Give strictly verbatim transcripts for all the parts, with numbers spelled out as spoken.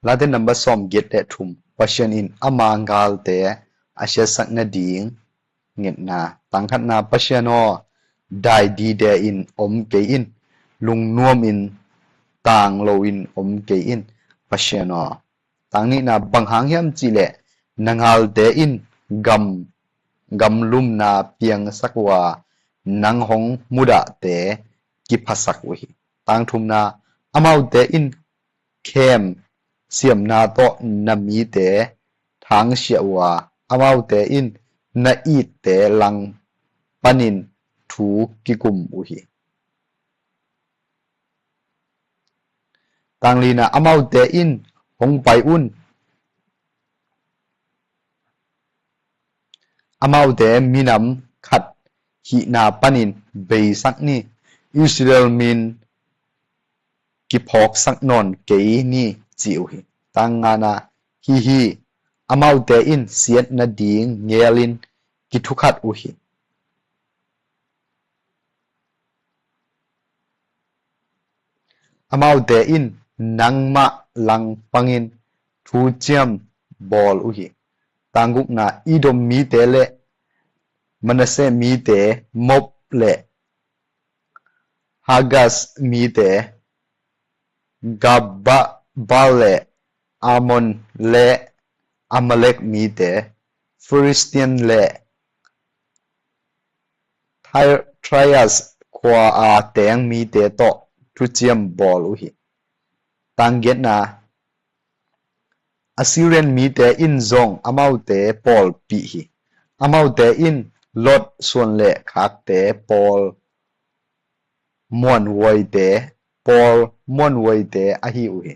Late number sawm giat le thum. Pasian in ama galte a siatsak nading ngetna. Tang khatna, Pasian aw, dai dide in om kei in, lungnuam in tang lo in om kei in, Pasian aw. Tang nihna, bang hang hiam cihleh na galte in gam, gamlumna piangsak uh a, nang hong mudahte kiphasak uh hi. Tang thumna, amaute in khem siamna tawh na mite thangsiah uh a, amaute in na itte lang panin thu kikum uh hi. Tang lina, amaute in hong pai un, amaute minam khat hihna panin beisak ni, Israel min kiphawksak nawn kei ni, ci uh hi. Tang ngana, hi hi, amaute in siat nading ngelin kithukhat uh hi. Amaute in nangmah langpangin thuciam bawl uh hi. Tang gukna, Edom mite le Manasseh mite, Moab le Hagaz mite, Gabal le Ammon le Amalek mite, Philistine le Tri-, Troas khua a teng mite tawh thuciam bawl uh hi. Tang giatna, Assyrian mite in zong amaute pawlpih hi. Amaute in Lot suan le khakte pawl muanhuaite, pawl muanhuaite ahi uh hi.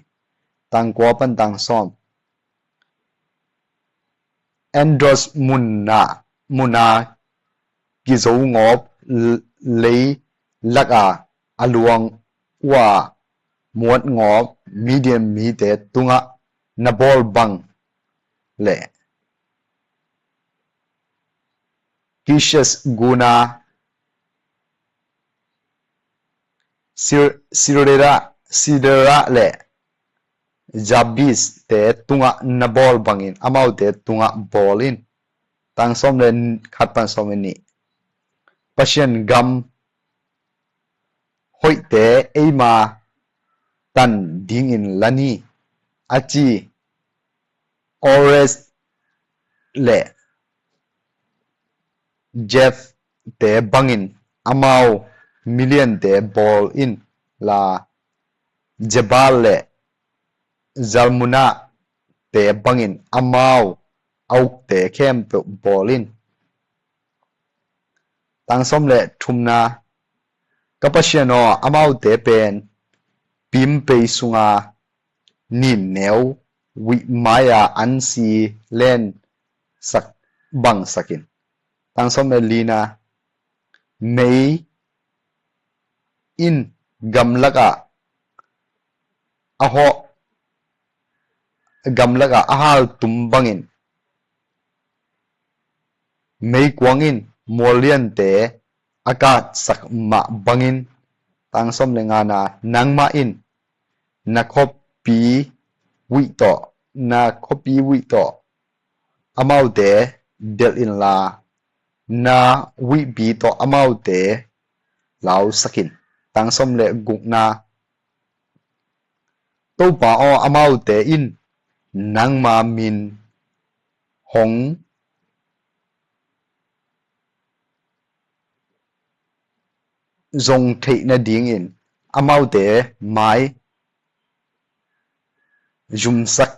Tang kua pan tang sawm. Endor muna, muna kizogawp, l-, leilak a a luang uh a muatgawp Midian mite tungah na bawl bang le Kadesh gun a Sir-, Sisera, Sisera le Jabin te tungah na bawl bangin amaute tungah bawl in. Tang sawm le khat pan sawm le nih. Pasian gam hoihte eima tan dingin la ni, a ci Oreb le Zeeb te bangin amau miliante bawl in la, Zeba le Zalmunna te bangin amau a ukte khempeuh bawl in. Tang sawm le thumna, ka Pasian aw, amaute pen pimpei sunga ninneu huih mai-a ansi lensak bangsak in. Tang sawm le lina, mei in gamlakah a hawh, gamlakah a haltum bangin, meikuang in mualliante a katsak mah bangin. Tang sawm le ngana, nangmah in na khuapi huih tawh, na khuapi huih tawh amaute delh inla, na huihpi tawh amaute lausak in. Tang sawm le gukna, Topa aw, amaute in nangma min hong zong theih nadingin amaute mai zumsak,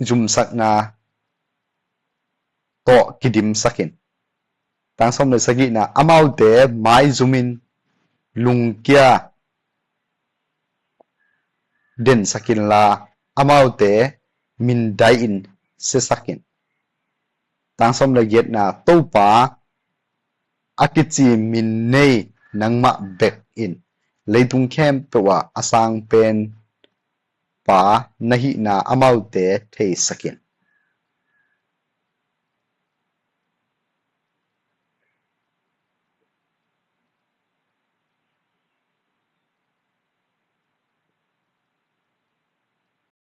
zumsakna tawh kidimsak in. Tang sawm le sagihna, amaute maizumin lungkia densak inla, amaute mindai-in siasak in. Tang sawm le giatna, Topa a kici min nei nangmah bek in leitung khempeuh ah a sangpen pa na hihna amaute theisak in.